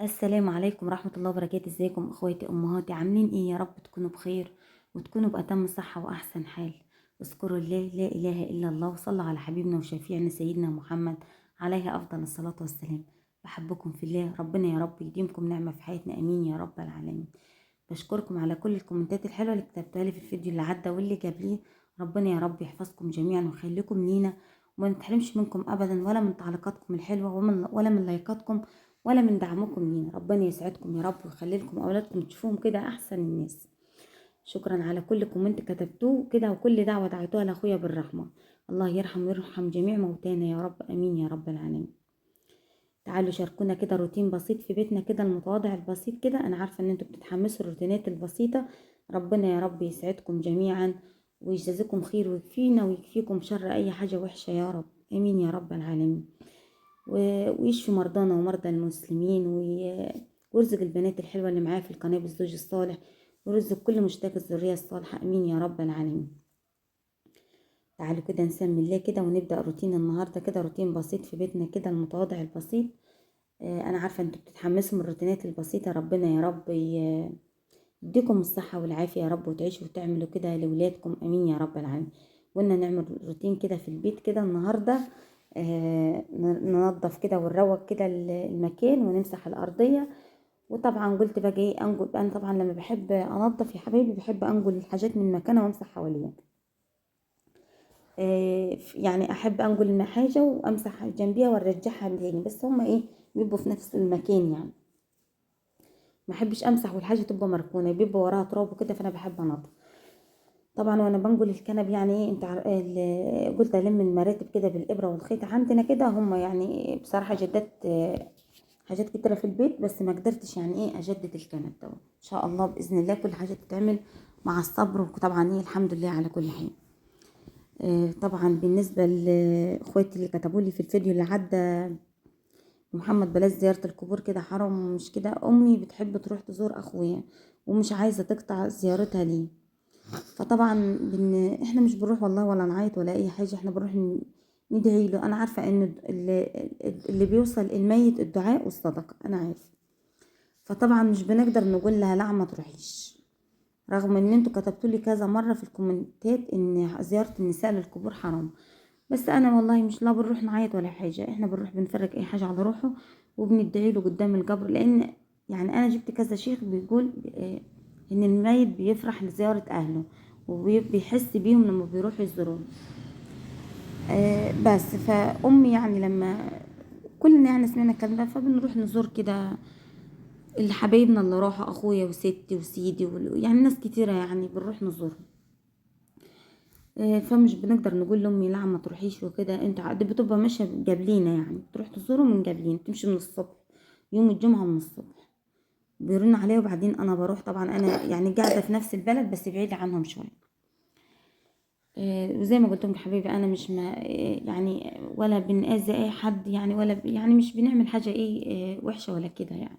السلام عليكم ورحمة الله وبركاته. ازيكم اخواتي امهاتي؟ عاملين ايه؟ يا رب تكونوا بخير وتكونوا بأتم صحة واحسن حال. اذكروا الله لا اله الا الله، وصلوا على حبيبنا وشفيعنا سيدنا محمد عليه افضل الصلاة والسلام. بحبكم في الله، ربنا يا رب يديمكم نعمة في حياتنا، امين يا رب العالمين. بشكركم على كل الكومنتات الحلوة اللي كتبتها لي في الفيديو اللي عدى واللي قبليه. ربنا يا رب يحفظكم جميعا ويخليكم لينا، وما نتحرمش منكم ابدا، ولا من تعليقاتكم الحلوة ولا من لايكاتكم ولا من دعمكم لينا. ربنا يسعدكم يا رب ويخلي لكم اولادكم تشوفوهم كده احسن الناس. شكرا على كل comment كتبتوه كده وكل دعوه دعيتوها لاخويا بالرحمة. الله يرحم ويرحم جميع موتانا يا رب، امين يا رب العالمين. تعالوا شاركونا كده روتين بسيط في بيتنا كده المتواضع البسيط كده. انا عارفه ان انتوا بتتحمسوا الروتينات البسيطة. ربنا يا رب يسعدكم جميعا ويجازيكم خير ويكفينا ويكفيكم شر اي حاجة وحشة يا رب، امين يا رب العالمين. ويشفي مرضانا ومرضى المسلمين، ويرزق البنات الحلوة اللي معايا في القناة بالزوج الصالح، ويرزق كل مشتاق الذرية الصالحة، امين يا رب العالمين. تعالوا كده نسمي الله كده ونبدا روتين النهارده كده، روتين بسيط في بيتنا كده المتواضع البسيط. انا عارفه انتوا بتتحمسوا من الروتينات البسيطة. ربنا يا رب يديكم الصحة والعافية يا رب، وتعيشوا وتعملوا كده لولادكم، امين يا رب العالمين. قلنا نعمل روتين كده في البيت كده النهارده، ننظف كده ونروق كده المكان ونمسح الارضية. وطبعا قلت بقى ايه، انجل. انا طبعا لما بحب انظف يا حبايبي بحب انجل الحاجات من مكانها وامسح حواليها. يعني احب انجل حاجة وامسح جنبيها وارجعها تاني، بس هما ايه بيبقوا في نفس المكان، يعني ما احبش امسح والحاجة تبقى مركونة، بيبقى وراها تراب وكده، فانا بحب انظف. طبعا وانا بنجل الكنب يعني ايه، انت قلت الم المراتب كده بالابره والخيط عندنا كده. هم يعني بصراحة جددت حاجات كتيرة في البيت، بس ما قدرتش يعني ايه اجدد الكنب ده. ان شاء الله باذن الله كل حاجة تتعمل مع الصبر، وطبعا ايه الحمد لله على كل حال. طبعا بالنسبة لاخواتي اللي كتبوا لي في الفيديو اللي عدى، محمد بلاش زيارة القبور كده حرام مش كده. امي بتحب تروح تزور اخويا ومش عايزه تقطع زيارتها ليه، فطبعا احنا مش بنروح والله ولا نعيط ولا اي حاجة، احنا بنروح ندعي له. انا عارفه ان اللي بيوصل الميت الدعاء والصدقة، انا عارفه. فطبعا مش بنقدر نقول لها لا ما تروحيش، رغم ان انتوا كتبتوا لي كذا مرة في الكومنتات ان زيارة النساء للقبور حرام، بس انا والله مش لا بنروح نعيط ولا حاجة، احنا بنروح بنفرج اي حاجة على روحه وبندعي له قدام القبر. لان يعني انا جبت كذا شيخ بيقول ان الميت بيفرح لزيارة اهله وبيحس بيهم لما بيروحوا يزوروه. بس فامي يعني لما كلنا يعني سمعنا الكلام ده، فبنروح نزور كده اللي حبايبنا اللي راحوا، اخويا وستي وسيدي يعني ناس كتيرة يعني بنروح نزورهم. فمش بنقدر نقول لامي لا ما تروحيش وكده، انت بتبقى ماشية جابلينا، يعني تروح تزورهم من جابلينا، تمشي من الصبح يوم الجمعة من الصبح بيرن عليا، وبعدين انا بروح. طبعا انا يعني قاعدة في نفس البلد بس بعيدة عنهم شوية. وزي ما قلت لكم حبايبي انا مش ما يعني ولا بنأذي اي حد يعني، ولا يعني مش بنعمل حاجة ايه وحشة ولا كده يعني،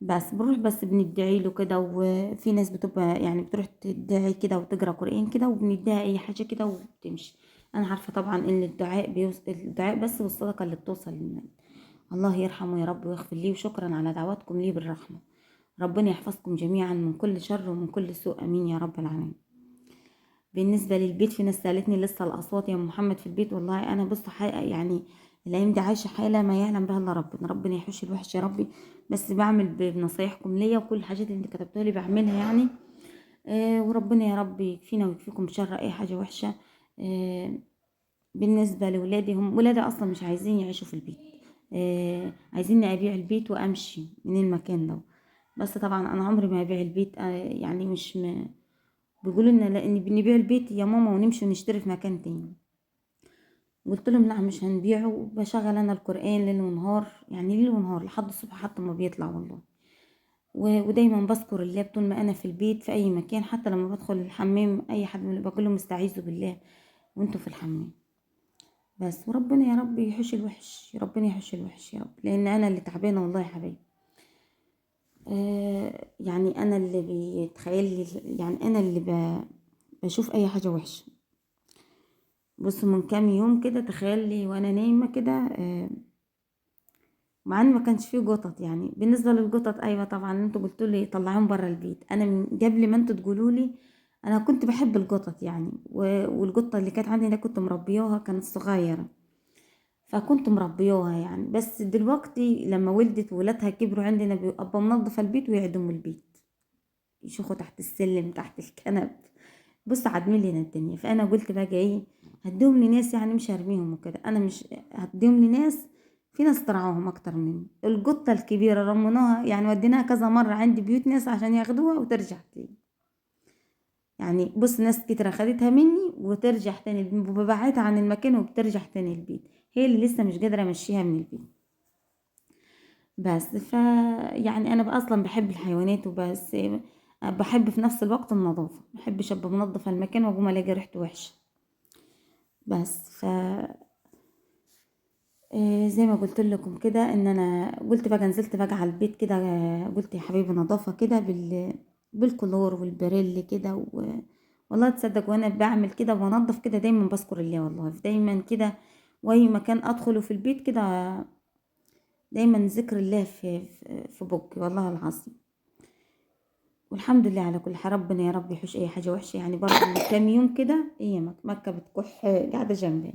بس بنروح بس بندعي له كده. وفي ناس بتبقى يعني بتروح تدعي كده وتقرا قرآن كده وبنديها اي حاجة كده وبتمشي. انا عارفه طبعا ان الدعاء الدعاء بس والصدقة اللي بتوصل للميت. الله يرحمه يا رب ويغفر ليه، وشكرا على دعواتكم ليه بالرحمة. ربنا يحفظكم جميعا من كل شر ومن كل سوء، امين يا رب العالمين. بالنسبة للبيت في ناس سالتني لسه الاصوات يا محمد في البيت. والله انا بصوا حقيقة يعني الايام دي عايشه حاله ما يعلم بها الا ربنا، ربنا يحوش الوحش يا ربي. بس بعمل بنصايحكم ليا وكل الحاجات اللي انت كتبتوها لي بعملها يعني. وربنا يا رب يكفينا ويكفيكم شر اي حاجة وحشة. بالنسبة لولادي، هم ولادي اصلا مش عايزين يعيشوا في البيت، عايزين ابيع البيت وامشي من المكان ده. بس طبعا انا عمري ما ابيع البيت، يعني مش بيقولوا لنا لان بنبيع البيت يا ماما ونمشي ونشتري في مكان تاني. قلت لهم لا مش هنبيعه، وبشغل انا القرآن ليل ونهار، يعني ليل ونهار لحد الصبح حتى ما بيطلع والله. ودايما بذكر الله طول ما انا في البيت في اي مكان، حتى لما بدخل الحمام اي حد من بقول لهم استعيذوا بالله وانتوا في الحمام بس. وربنا يا رب يحوش الوحش، ربنا يحوش الوحش يا رب، لان انا اللي تعبانة والله يا حبايبي. يعني انا اللي بيتخيل لي، يعني انا اللي بشوف اي حاجة وحشة. بصوا من كام يوم كده تخيل لي وانا نايمة كده، مع ان ما كانش فيه قطط. يعني بالنسبة للقطط ايوه طبعا انتوا قلتوا لي طلعوهم بره البيت، انا من قبل ما انتوا تقولوا لي انا كنت بحب القطط يعني، والقطه اللي كانت عندي انا كنت مربياها، كانت صغيرة فكنت مربياها يعني. بس دلوقتي لما ولدت ولادها كبروا عندنا ببقى منظفه البيت ويعدموا البيت، يشوخوا تحت السلم تحت الكنب، بص عادمين لنا الدنيا. فانا قلت بقى ايه، هديهم لناس يعني، مش هرميهم وكده، انا مش هديهم لناس، في ناس ترعاهم اكتر مني. القطة الكبيرة رميناها يعني، وديناها كذا مرة عند بيوت ناس عشان ياخدوها وترجع تاني يعني. بص ناس كتير اخدتها مني وترجع تاني، ببعدها عن المكان وبترجع تاني البيت، هي اللي لسه مش قادرة امشيها من البيت. بس ف يعني انا بقى اصلا بحب الحيوانات، وبس بحب في نفس الوقت النظافة، ما بحبش ابقى منظفه المكان واقوم الاقي ريحته وحشة. بس ف زي ما قلت لكم كده ان انا قلت بقى، نزلت بقى على البيت كده، قلت يا حبيبي نظافة كده بالكلور والبريل كده والله تصدق وانا بعمل كده وانظف كده دايما بذكر الله والله، دايما كده واي مكان ادخله في البيت كده دايما ذكر الله في بقي والله العظيم. والحمد لله على كل حال، ربنا يا رب يحوش اي حاجة وحشة يعني. برضه من كام يوم كده هي مكة بتكح قاعدة جنبي،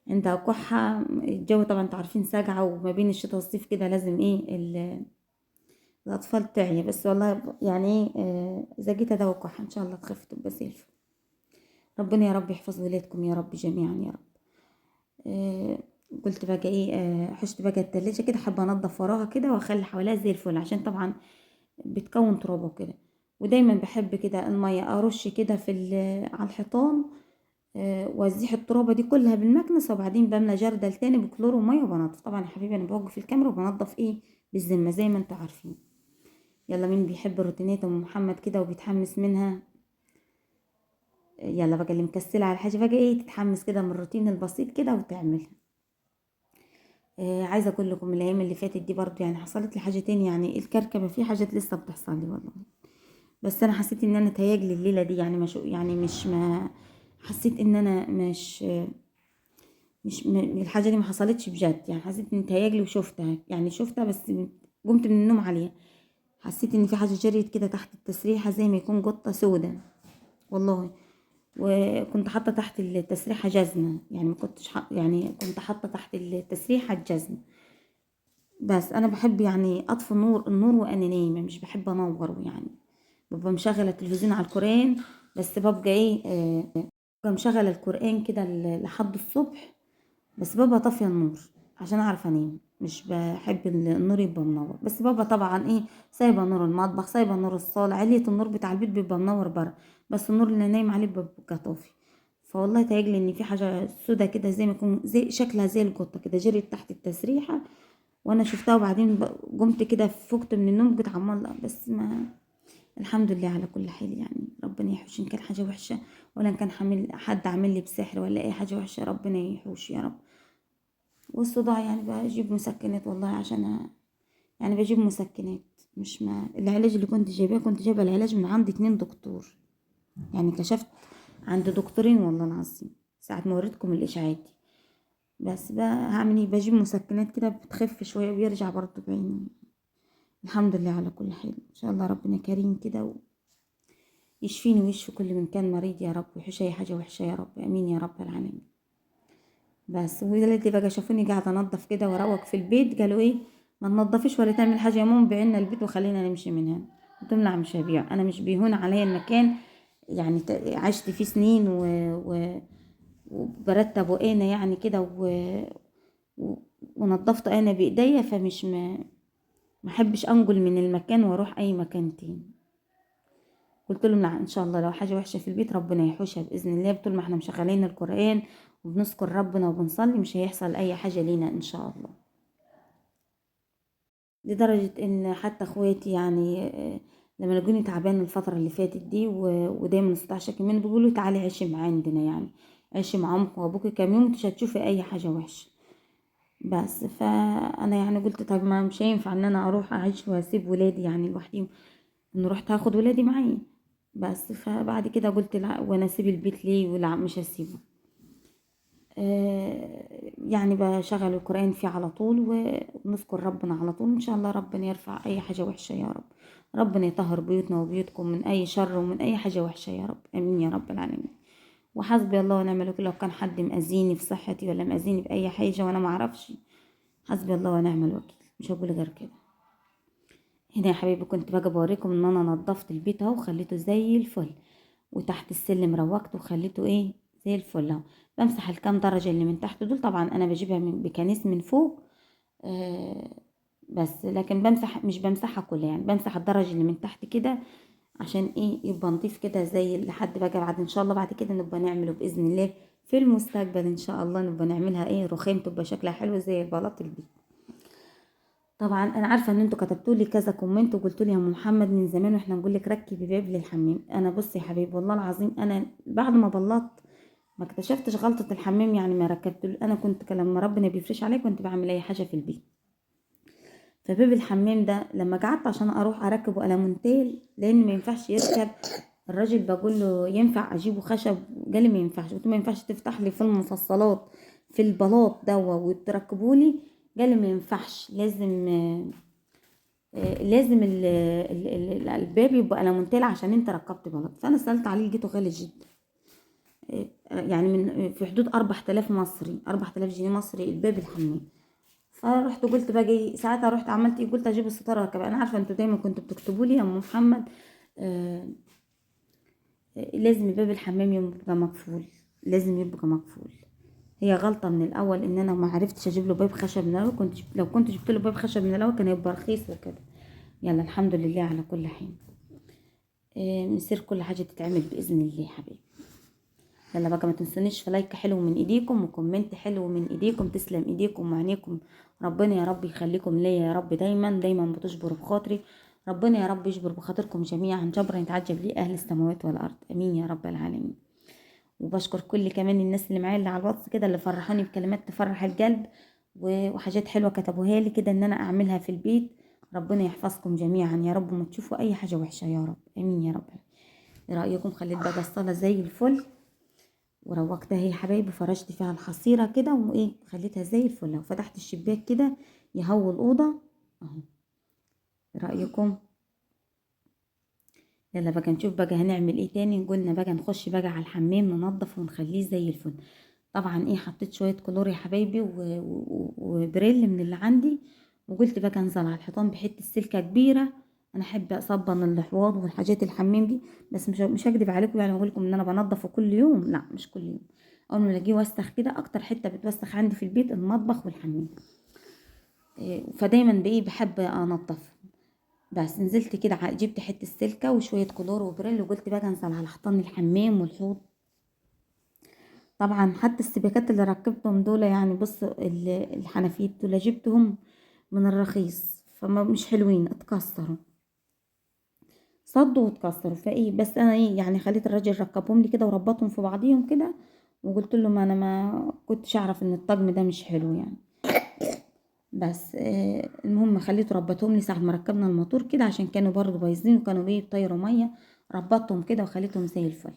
عندها كحه، الجو طبعا انتوا عارفين ساقعه، وما بين الشتاء والصيف كده لازم ايه الاطفال تعيا. بس والله يعني ايه، اذا جيت ادوق كحه ان شاء الله تخف تبقى زي الفل. ربنا يا رب يحفظ ولادكم يا رب جميعا يا رب. قلت بقى ايه، حشت بقى التلاجة كده، حابة انضف وراها كده واخلي حواليها زي الفل، عشان طبعا بتكون تراب وكده. ودايما بحب كده المية ارش كده في على الحيطان، وازيح الترابه دي كلها بالمكنسه، وبعدين بملى جردل تاني بكلور ومية وبنضف. طبعا يا حبيبي انا بوقف الكاميرا وبنضف ايه بالذمه زي ما انتوا عارفين. يلا مين بيحب الروتينات ام محمد كده وبيتحمس منها؟ يلا بقى اللي مكسله على حاجة بقى ايه تتحمس كده من الروتين البسيط كده وتعملها. عايزه اقول لكم الايام اللي فاتت دي برضو يعني حصلت لي حاجة تاني، يعني الكركبه في حاجات لسه بتحصل لي والله، بس انا حسيت ان انا تهيألي الليلة دي يعني مش يعني مش ما حسيت ان انا مش مش الحاجة دي ما حصلتش بجد يعني، حسيت ان تهيألي وشفتها يعني، شفتها بس قمت من النوم عليها، حسيت ان في حاجة جريت كده تحت التسريحه زي ما يكون قطة سودة والله. وكنت حاطه تحت التسريحه جزمه يعني، ما كنتش يعني كنت حاطه تحت التسريحه الجزمة. بس انا بحب يعني اطفي النور وانا نايمة، مش بحب انوره يعني، ببقى مشغله التلفزيون على القران، بس ببقى ايه، ببقى مشغله القران كده لحد الصبح، بس ببقى طافية النور عشان اعرف انام، مش بحب النور يبقى منور. بس بابا طبعا ايه سايبه نور المطبخ، سايبه نور الصاله، علية النور بتاع البيت بيبقى منور بره، بس النور اللي نايم عليه بيبقى طافي. فوالله تهيألي ان في حاجة سودا كده زي ما يكون زي شكلها زي القطة كده جريت تحت التسريحه وانا شفتها، وبعدين قمت كده فقت من النوم كنت عماله، بس ما الحمد لله على كل حال يعني. ربنا يحوش ان كان حاجة وحشة، ولا ان كان حد عامل لي بسحر ولا اي حاجة وحشة، ربنا يحوش يا رب. والصداع يعني بجيب مسكنات والله، عشان يعني بجيب مسكنات، مش ما العلاج اللي كنت جايباه، كنت جايبه العلاج من عند 2 دكتور يعني، كشفت عند دكتورين والله العظيم ساعة ما وريتكم الاشاعات دي. بس بقى هعمل ايه، بجيب مسكنات كده بتخف شوية ويرجع برضه بعيني. الحمد لله على كل حال، ان شاء الله ربنا كريم كده ويشفيني ويشفي كل من كان مريض يا رب، ويحوش اي حاجة وحشة يا رب، امين يا رب العالمين. بس ولادي بقى شافوني قاعدة انضف كده واروق في البيت، قالوا ايه ما تنضفيش ولا تعمل حاجة يا ماما، بيعنا البيت وخلينا نمشي من هنا. قلت لهم لا مش هبيع، انا مش بيهون عليا المكان يعني، عشت فيه سنين وبرتب وانا يعني كده ونضفت انا بايديا، فمش ما احبش انقل من المكان واروح اي مكان تاني. قلت لهم لا ان شاء الله لو حاجة وحشة في البيت ربنا يحوشها باذن الله، طول ما احنا مشغلين القران وبنذكر ربنا وبنصلي مش هيحصل اي حاجة لينا ان شاء الله. لدرجة ان حتى اخواتي يعني لما لقوني تعبانة الفترة اللي فاتت دي ودايما الصداع شاكي مني، بيقولوا تعالي عيشي مع عندنا يعني، عيشي مع امك وابوكي كام يوم مش هتشوفي اي حاجة وحشة. بس فانا يعني قلت طب ما مش هينفع ان انا اروح اعيش واسيب ولادي يعني لوحدي، ان رحت هاخد ولادي معايا. بس فبعد كده قلت لا، وانا اسيب البيت ليه؟ ولا مش هسيبه. يعني بشغل القرآن فيه على طول ونذكر ربنا على طول، ان شاء الله ربنا يرفع اي حاجة وحشة يا رب. ربنا يطهر بيوتنا وبيوتكم من اي شر ومن اي حاجة وحشة يا رب، امين يا رب العالمين. وحسبي الله ونعم الوكيل لو كان حد مأذيني في صحتي ولا مأذيني بأي حاجة وانا معرفش، حسبي الله ونعم الوكيل، مش هقول غير كده. هنا يا حبايبي كنت باجي بوريكم ان انا نظفت البيت اهو وخليته زي الفل، وتحت السلم روقته وخليته ايه زي الفل اهو. بمسح الكام درجة اللي من تحت دول، طبعا انا بجيبها من بكنيس من فوق، بس لكن بمسح مش بمسحها كلها، يعني بمسح الدرجة اللي من تحت كده عشان ايه يبقى نضيف كده زي لحد بقى بعد ان شاء الله بعد كده نبقى نعمله باذن الله في المستقبل ان شاء الله، نبقى نعملها ايه رخام تبقى شكلها حلو زي البلاط البيت. طبعا انا عارفه ان انتوا كتبتوا لي كذا comment وقلتوا لي يا ام محمد من زمان واحنا نقول لك ركبي باب للحمام. انا بصي يا حبيبي والله العظيم انا بعد ما بلطت ما اكتشفتش غلطه الحمام، يعني ما ركبت، انا كنت لما ربنا بيفرش عليا كنت بعمل اي حاجة في البيت. فباب الحمام ده لما قعدت عشان اروح اركبه المونتيل لان ما ينفعش يركب، الراجل بقول له ينفع اجيبه خشب؟ قال لي ما ينفعش. قلت له ما ينفعش تفتح لي في المفصلات في البلاط دوا وتركبه لي؟ قال لي ما ينفعش، لازم لازم ال ال ال الباب يبقى المونتيل عشان انت ركبت بلاط. فانا سالت عليه لقيته غالي جدا، يعني من في حدود 4000 مصري، 4000 جنيه مصري الباب الحمام. فرحت قلت بقى ساعتها رحت عملت ايه، قلت اجيب الستارة كمان. انا عارفه انتوا دايما كنتوا بتكتبوا لي يا ام محمد لازم باب الحمام يبقى مقفول، لازم يبقى مقفول. هي غلطه من الاول ان انا ما عرفتش اجيب له باب خشب من الاول، لو كنت جبت له باب خشب من الاول كان هيبقى رخيص وكده. يلا الحمد لله على كل حين، نسير كل حاجة تتعمل باذن الله يا حبيبي. يلا بقى ما تنسونيش في like حلو من ايديكم و comment حلو من ايديكم، تسلم ايديكم وعينيكم، ربنا يا رب يخليكم ليا يا رب، دايما دايما بتجبروا بخاطري، ربنا يا رب يجبر بخاطركم جميعا جبرا يتعجب ليه اهل السماوات والارض، امين يا رب العالمين. وبشكر كل كمان الناس اللي معايا اللي على الواتس كده اللي فرحوني بكلمات تفرح القلب وحاجات حلوة كتبوها لي كده ان انا اعملها في البيت. ربنا يحفظكم جميعا يا رب وما تشوفوا اي حاجة وحشة يا رب، امين يا رب. ايه رايكم؟ خليت بقى الصاله زي الفل وروقتها يا حبايبي، فرشت فيها الحصيرة كده وايه خليتها زي الفل. لو فتحت الشباك كده يهوي الاوضة اهو. ايه رايكم؟ يلا بقى نشوف بقى هنعمل ايه تاني. قلنا بقى نخش بقى على الحمام ننظف ونخليه زي الفل. طبعا ايه حطيت شوية كلور يا حبايبي وبريل من اللي عندي، وقلت بقى انزل على الحيطان بحته سلكه كبيرة. انا احب اصبن الحواض والحاجات الحمام دي، بس مش هكدب عليكم يعني اقول لكم ان انا بنضفه كل يوم، لا مش كل يوم. اول ما الاقيه وسخ كده، اكتر حتة بتوسخ عندي في البيت المطبخ والحمام، فدايما بايه بحب انضف. بس نزلت كده جبت حتة سلكه وشوية كلور وبريل، وقلت بقى انزل على حيطان الحمام والحوض. طبعا حتى السباكات اللي ركبتهم دول يعني بص الحنفيات دول جبتهم من الرخيص فما مش حلوين، اتكسروا صدوا واتكسروا. فايه بس انا ايه يعني خليت الراجل ركبهم لي كده وربطهم في بعضيهم كده، وقلت له ما انا ما كنتش اعرف ان الطقم ده مش حلو يعني. بس المهم خليته ربطهم لي ساعة ما ركبنا الموتور كده، عشان كانوا برضو بايظين وكانوا بيطيروا مية، ربطتهم كده وخليتهم زي الفل.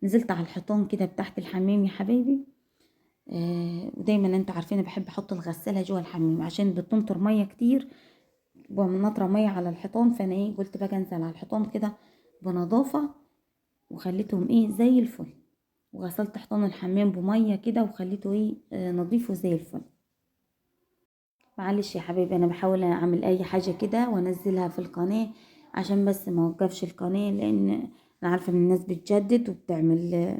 نزلت على الحيطان كده بتاعت الحمام يا حبايبي، ودايما انتوا عارفين بحب احط الغسالة جوه الحمام عشان بتنطر مية كتير ومنطره مية على الحيطان. فانا ايه قلت بقى انزل على الحيطان كده بنظافه وخليتهم ايه زي الفل، وغسلت حيطان الحمام بميه كده وخليته ايه نظيف وزي الفل. معلش يا حبايبي انا بحاول اعمل اي حاجة كده وانزلها في القناة عشان بس ما اوقفش القناة، لان انا عارفه ان الناس بتجدد وبتعمل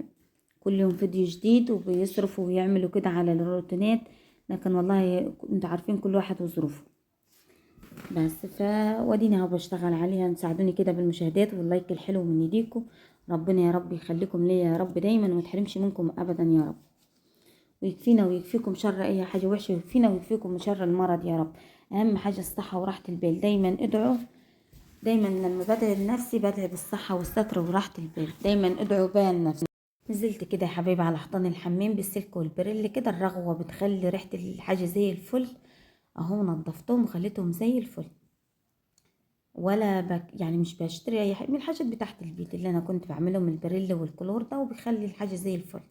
كل يوم فيديو جديد وبيصرفوا ويعملوا كده على الروتينات، لكن والله انتوا عارفين كل واحد وظروفه. بس فوديني اهو بشتغل عليها، تساعدوني كده بالمشاهدات وال like الحلو من ايديكم. ربنا يا رب يخليكم ليا يا رب دايما وما تحرمش منكم ابدا يا رب، ويكفينا ويكفيكم شر اي حاجة وحشة، ويكفينا ويكفيكم شر المرض يا رب. اهم حاجة الصحة وراحة البال، دايما ادعوا، دايما لما بدعي لنفسي بدعي بالصحة والستر وراحة البال، دايما ادعوا بها لنفسي. نزلت كده يا حبايبي على حيطان الحمام بالسلك والبريل كده، الرغوه بتخلي ريحه الحاجة زي الفل اهو. نضفتهم وخليتهم زي الفل، ولا يعني مش بشتري اي حاجة من الحاجات بتاعت البيت اللي انا كنت بعملهم البريل والكلور ده، وبيخلي الحاجة زي الفل.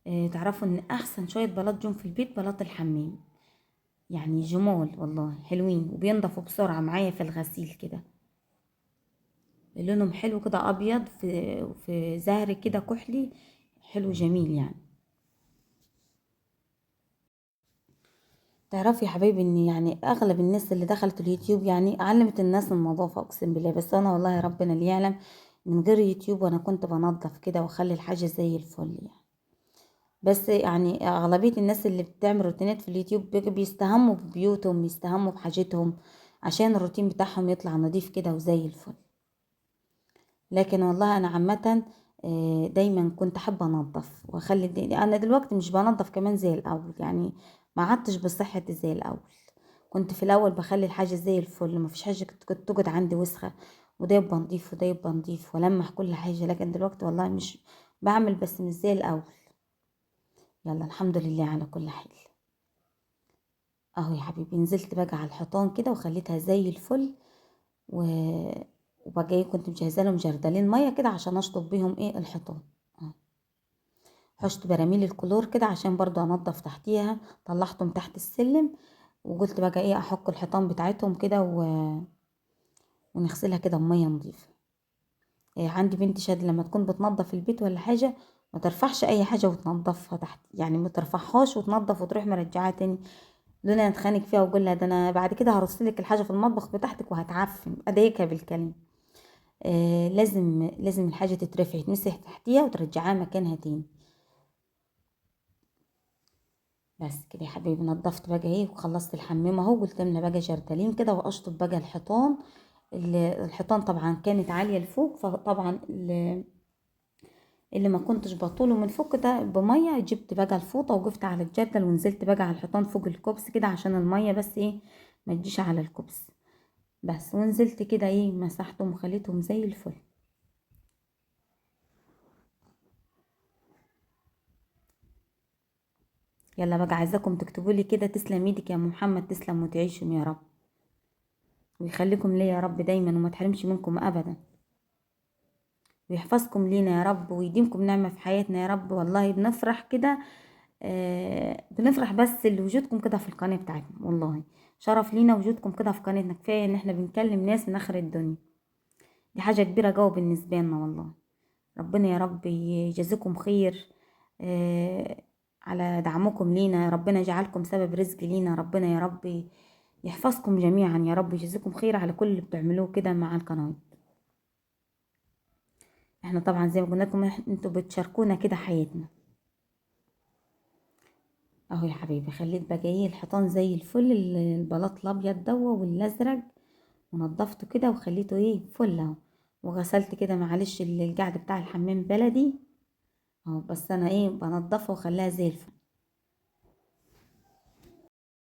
تعرفوا ان احسن شوية بلاط جم في البيت بلاط الحمام، يعني جمال والله، حلوين وبينضفوا بسرعة معايا في الغسيل كده، لونهم حلو كده، ابيض في زهر كده كحلي، حلو جميل يعني. تعرفي يا حبايبي ان يعني اغلب الناس اللي دخلت اليوتيوب يعني علمت الناس النظافة، اقسم بالله. بس انا والله ربنا اللي يعلم من غير يوتيوب وانا كنت بنظف كده واخلي الحاجة زي الفل يعني. بس يعني اغلبية الناس اللي بتعمل روتينات في اليوتيوب بيستهموا ببيوتهم، بيستهموا بحاجتهم عشان الروتين بتاعهم يطلع نظيف كده وزي الفل. لكن والله انا عامة، دايما كنت حابة انظف واخلي الدنيا. انا دلوقتي مش بنظف كمان زي الاول، يعني ما عدتش بصحتي زي الاول. كنت في الاول بخلي الحاجة زي الفل، ما فيش حاجة كنت توجد عندي وسخة، وده يبقى نظيف وده يبقى نظيف والمح كل حاجة. لكن دلوقتي والله مش بعمل، بس مش زي الاول. يلا الحمد لله على كل حال. اهو يا حبيبي نزلت بقى على الحيطان كده وخليتها زي الفل، وبقى ايه كنت مجهزة لهم جردلين مية كده عشان اشطب بيهم ايه الحيطان. حشت براميل الكلور كده عشان برضو انضف تحتيها، طلعتهم تحت السلم وقلت بقى ايه احك الحيطان بتاعتهم كده ونغسلها كده بميه نظيفة. عندي بنت شاد لما تكون بتنظف البيت ولا حاجة ما ترفعش اي حاجة وتنظفها تحت، يعني ما ترفعهاش وتنظف وتروح مرجعاها تاني. لولا اتخانق فيها واقول لها ده انا بعد كده هرصلك الحاجة في المطبخ بتاعتك وهتعفن، اضايقها بالكلام. لازم الحاجة تترفع تمسح تحتيها وترجعها مكانها تاني. بس كده يا حبايبي نظفت بقى ايه وخلصت الحمام اهو. قلت لنا بقى جردلين كده واشطب بقى الحيطان. الحيطان طبعا كانت عالية لفوق، فطبعا اللي ما كنتش بطوله من فوق ده بميه، جبت بقى الفوطه وقفت على الجردل ونزلت بقى على الحيطان فوق الكوبس كده عشان المية بس ايه ما تجيش على الكوبس بس. ونزلت كده ايه مسحتهم وخليتهم زي الفل. يلا بقى عايزاكم تكتبوا لي كده تسلم ايدك يا ام محمد، تسلم وتعيشوا يا رب، ويخليكم ليا يا رب دايما وما تحرمش منكم ابدا، ويحفظكم لينا يا رب، ويديمكم نعمة في حياتنا يا رب. والله بنفرح كده، بنفرح بس لوجودكم كده في القناة بتاعتنا، والله شرف لينا وجودكم كده في قناتنا. كفاية ان احنا بنكلم ناس من اخر الدنيا، دي حاجة كبيرة جوه بالنسبة لنا والله. ربنا يا رب يجازيكم خير، على دعمكم لينا، ربنا يجعلكم سبب رزق لينا، ربنا يا رب يحفظكم جميعا يا رب، يجازيكم خير على كل اللي بتعملوه كده مع القناة. احنا طبعا زي ما قلنا لكم انتوا بتشاركونا كده حياتنا. اهو يا حبيبي خليت بقى ايه الحيطان زي الفل، البلاط الابيض دوا والازرق، ونضفته كده وخليته ايه فل اهو. وغسلت كده معلش الجعد بتاع الحمام بلدي اهو، بس انا ايه بنضفه وخليها زي الفل.